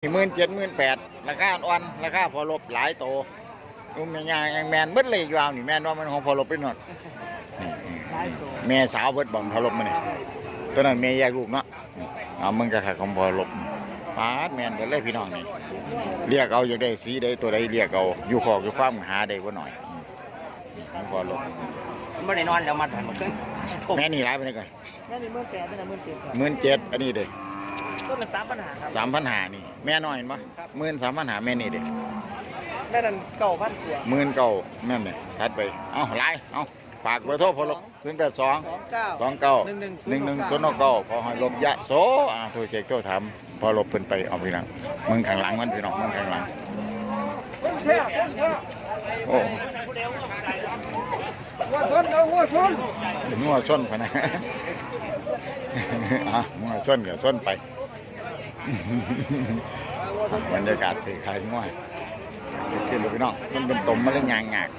ນີ້ ໝື່ນເຈັດ ໝື່ນແປດ ລາຄາອ່ອນໆ ລາຄາພໍ່ລົບຫຼາຍໂຕ. ໂອ້ ແມ່ຍ່າງແມ່ນເບິດເລີຍຢູ່ ນີ້ແມ່ນວ່າມັນຂອງພໍ່ລົບເດ້ເນາະ. ນີ້ ນີ້ ນີ້ ແມ່ສາວເບິດບ່ອນພໍ່ລົບມື້ນີ້. ຕົວນັ້ນແມ່ແຍກລູກເນາະ. ເອົາ ເບິ່ງຄັກໆ ຂອງພໍ່ລົບ. ປາດ ແມ່ນເບິດເລີຍພີ່ນ້ອງນີ້. ເລືອກເອົາ ຢາກໄດ້ສີໃດ ຕົວໃດ ເລືອກເອົາ. ຢູ່ຄອກຢູ່ຟາມຫາໄດ້ບໍ່ໜ້ອຍ. ຂອງພໍ່ລົບ ມັນບໍ່ໄດ້ນອນແລ້ວ ມັດໄວ້ເມື່ອຄືນ. ແມ່ນີ້ຫຼາຍປານໃດກ່ອນ? ແມ່ນີ້ ໝື່ນແປດ ຕົວນັ້ນ ໝື່ນເຈັດ ຄັບ ໝື່ນເຈັດ. ອັນນີ້ເດ້? ຕົວນັ້ນ ສາມພັນຫ້າ ຄັບ. ສາມພັນຫ້າ ນີ້ ແມ່ນ້ອຍແມ່ນບໍ່? ຄັບ ໝື່ນສາມພັນຫ້າ. ແມ່ນີ້ເດ້? ແມ່ນັ້ນ ເກົ້າພັນກວ່າ. ໝື່ນເກົ້າ ແມ່ນນີ້. ຖັດໄປ ເອົາ ຫຼາຍ ເອົາ ຝາກເບີໂທພໍ່ລົບ. ສູນແປດສອງ ສອງເກົ້າ ໜຶ່ງໜຶ່ງ ສູນຫົກເກົ້າ. ພໍ່ຮອຍລົບຍະໂສ. ອ່າ ໂທເຊັກໂທຖາມ ພໍລົບເພິ່ນໄປ. ເອົາ ພີ່ນ້ອງ ເບິ່ງຂ້າງຫຼັງມັນ ພີ່ນ້ອງ ເບິ່ງຂ້າງຫຼັງ. ໂອ້ ງົວຊົນ ງົວຊົນ ພຸ້ນນະ. ອ່ະ ງົວຊົນກໍຊົນໄປ. ບັນຍາກາດຊື້ຂາຍງົວ ຄື ຄື ພີ່ນ້ອງ ມັນເປັນຕົມ ມັນເລີຍຍ່າງຍາກ.